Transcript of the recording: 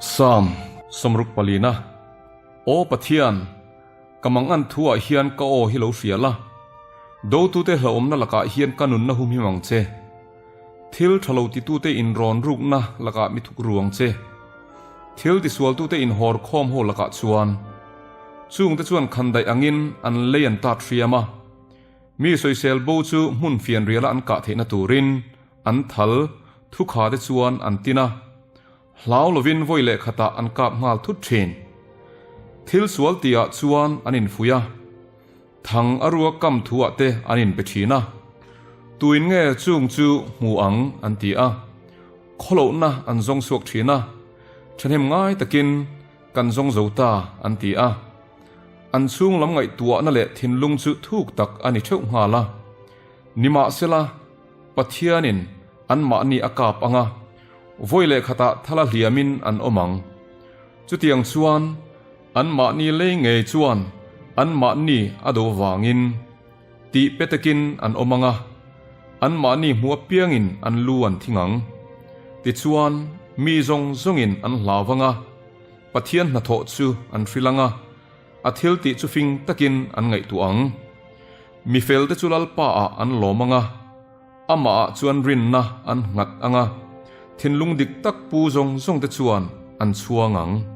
Psalm 64 Aw Pathian, ka mangan thuah hian ka aw hi lo hria la, dotute hlauhawmna lakah hian ka nunna humhim ang che. Thil tha lo titute inrawn rukna lakah mi thuk ru ang che. Thil tisualtute inhawr khawm ho lakah chuan chungte chuan khandaih angin an lei an tat hriam a, mi sawisel bo chu hmun fianriala an kah theihna turin an thal thukha te chuan an tin a, hlau lovin vawi leh khatah an kap nghal thut thin. Thil sual tihah chuan an infuih a. Thang a ruak kam thuah te an inpe thin a, Tuin nge chung chu hmu ang? an ti a. Khawlohna an zawng chhuak thin a, Thahnem ngai takin kan zawng zo ta, an ti a. An chhung lam ngaihtuahna leh thinlung chu thuk tak a ni theuh nghal a. Nimahsela, Pathianin anmahni a kap ang a, vawi leh khatah thala hliamin an awm ang. Chutiang chuan, Anmahni lei ngei chuan anmahni a do vangin tih pe takin an awm ang a, anmahni hmuh apiangin an lu an thing ang. Tichuan, mi zawng zawngin an hlau ang a, Pathian hnathawh chu an hrilh ang a, a thil tih chu fing takin an ngaihtuah ang. Mi felte chu Lalpaah an lawm ang a, amahah chuan rinna an nghat ang a, thinlung dik tak pu zawng zawngte chuan an chhuang ang.